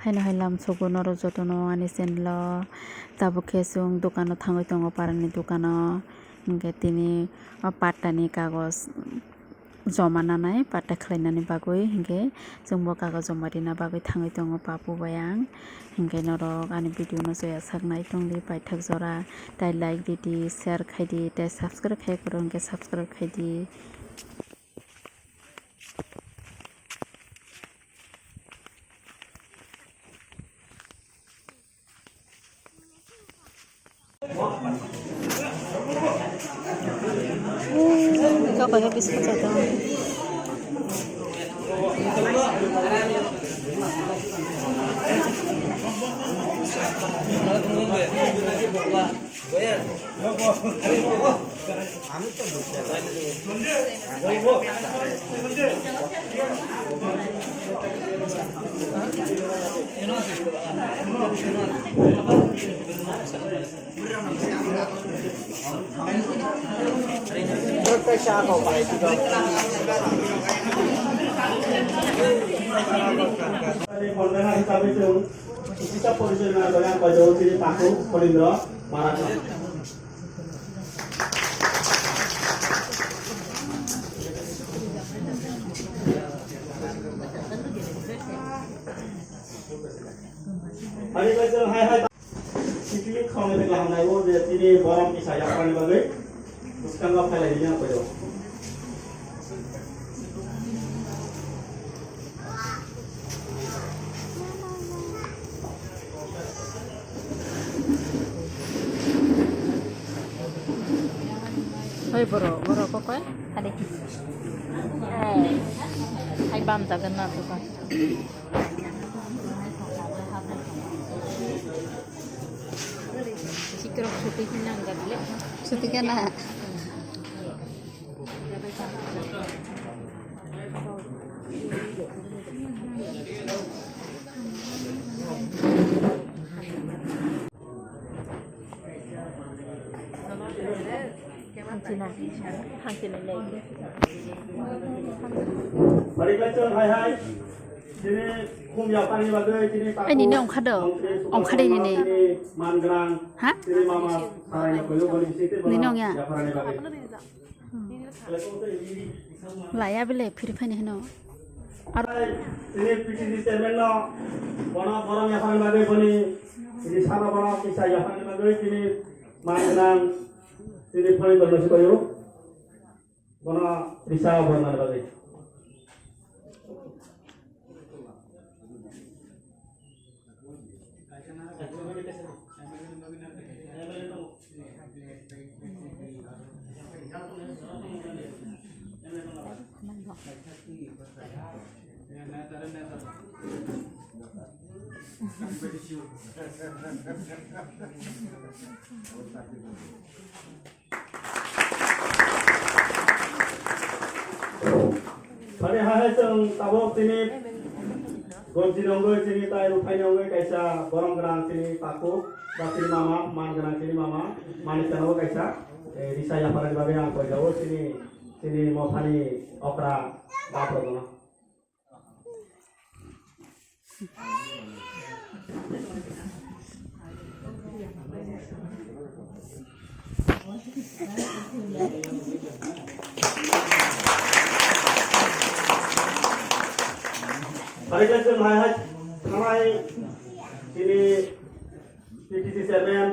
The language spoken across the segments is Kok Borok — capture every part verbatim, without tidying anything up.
Haino hai lamsogo norok jotono ani channel o. Tabuk khe chwng dukano thangwi tongo, parani dukano. Hinkhe tini o pattani kagoj joma nanai, patta khlainani bagwi. Hinkhe chwngbo kagoj joma rina bagwi thangwi tongo papu bai ang. Hinkhe norok ani video no joya sak nai tongdi paithak jora. Tai like ridi, share khaidi, tai subscribe khai kwrwng khe subscribe khaidi. Bondana hisabe chwng Kisa porichoi na doyan paijao chini paku Pholindro Marakno. Hari paijao hai hai. Sitio khawnai tei kaham naibo je chini borom kisa yaprani bagwi bwskango phailai rina paijao. Hei borok, borok kok koi? Hadi. Hai bam jagan na tu kan. Sikrok suti hinang gadle. Suti kana? Hai hai. Chini khum yapani bagwi chini paku. Ai, nini ongkha do? Ongkha de nini. Mangrang. Ha? Chini mama sarai na koyo boni site. Nini ongya? Yapani bagwi. Laya bele phiri phaini hino. Ar- Chini P T C chairman no bono borom yapani bagwi boni chini sabo bono kisa yapani bagwi chini mangrang chini phani dolno sikoyo. Bono risa bornani bagwi. Sari hai hai chwng tabuk chini gobji rongwi chini tai rukphai rongwi kaisa borom gwnang chini takhuk ba chini mama, man gwnang chini mama, manik chana o kaisa, eh, risa yapharani bagwi ang koijago chini, chini mothani okra bap rokno. Hari khe chwng hai hai thanai chini P T C chairman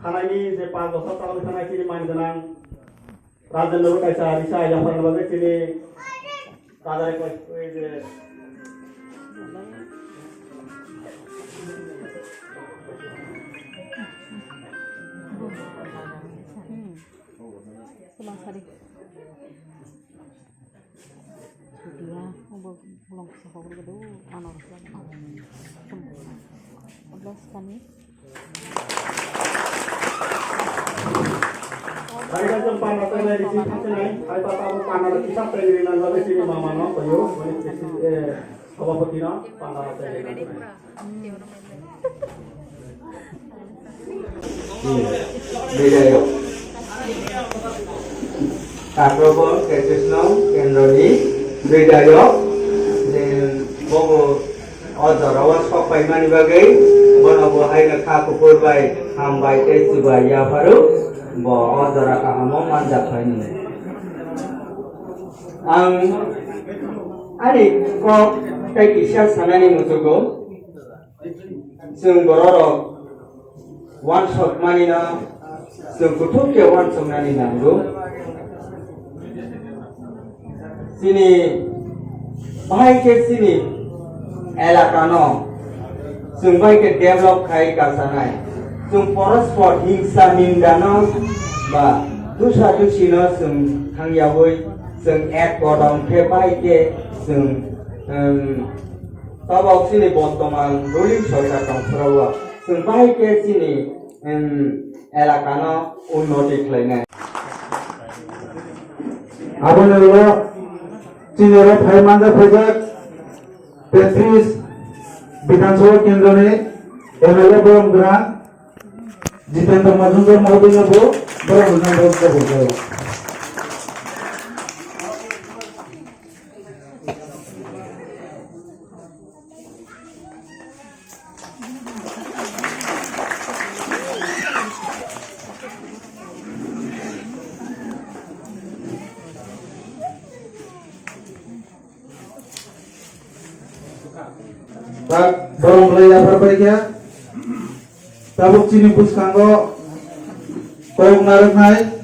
thanai ni je panch bochor tangwi thanai chini man gwnang Rajendra bo kaisa risa yapharni bagwi chini bazar koi, koi je. Hmm. Sulang sari. Dia, obo bolong kisa kok rwgwdo, ano rwgwdo. Oblast kani. Hai, hai, jong panda tei nai, risi thang tei nai. Hai, pata abo panda risi thang tei nai, nang lagai sini mama no, koyo, boni sisi, eh, sabapati no, panda tei nai. Bidayok. Kakrobor K K S nong kendroni bidayok, je bobo O jorao sok paimani bagwi bono bo haino kha kuphur bai hambai tei chubai yapharo, bo o jora kahamo manjak phaini. Ang ani kok tei kisa sanani muchugo, chwng bororok wansokmani no chwng kuthuk khe wansoknani nango. Chini bahai khe chini elaka no chwng bai khe develop khai kasanai. Chwng porospor hingsa nindano ba dusa dusino chwng thangyawi chwng ek kodom khe bai khe chwng, um, tabok chini bortoman ruling sorkar tongphuru o chwng bai khe chini, um, elakano unnoti khlainai. Aboni ulo chini oro phai manjak phaijak tentris Bidhan Sabha Kendroni M L A Borom Grang Jitendra Majumdar Mahodoyno bo borok rwna borok kabo kabo. Tak borok lai yaphar pai kha. Tabuk chini bwskango kok narwknai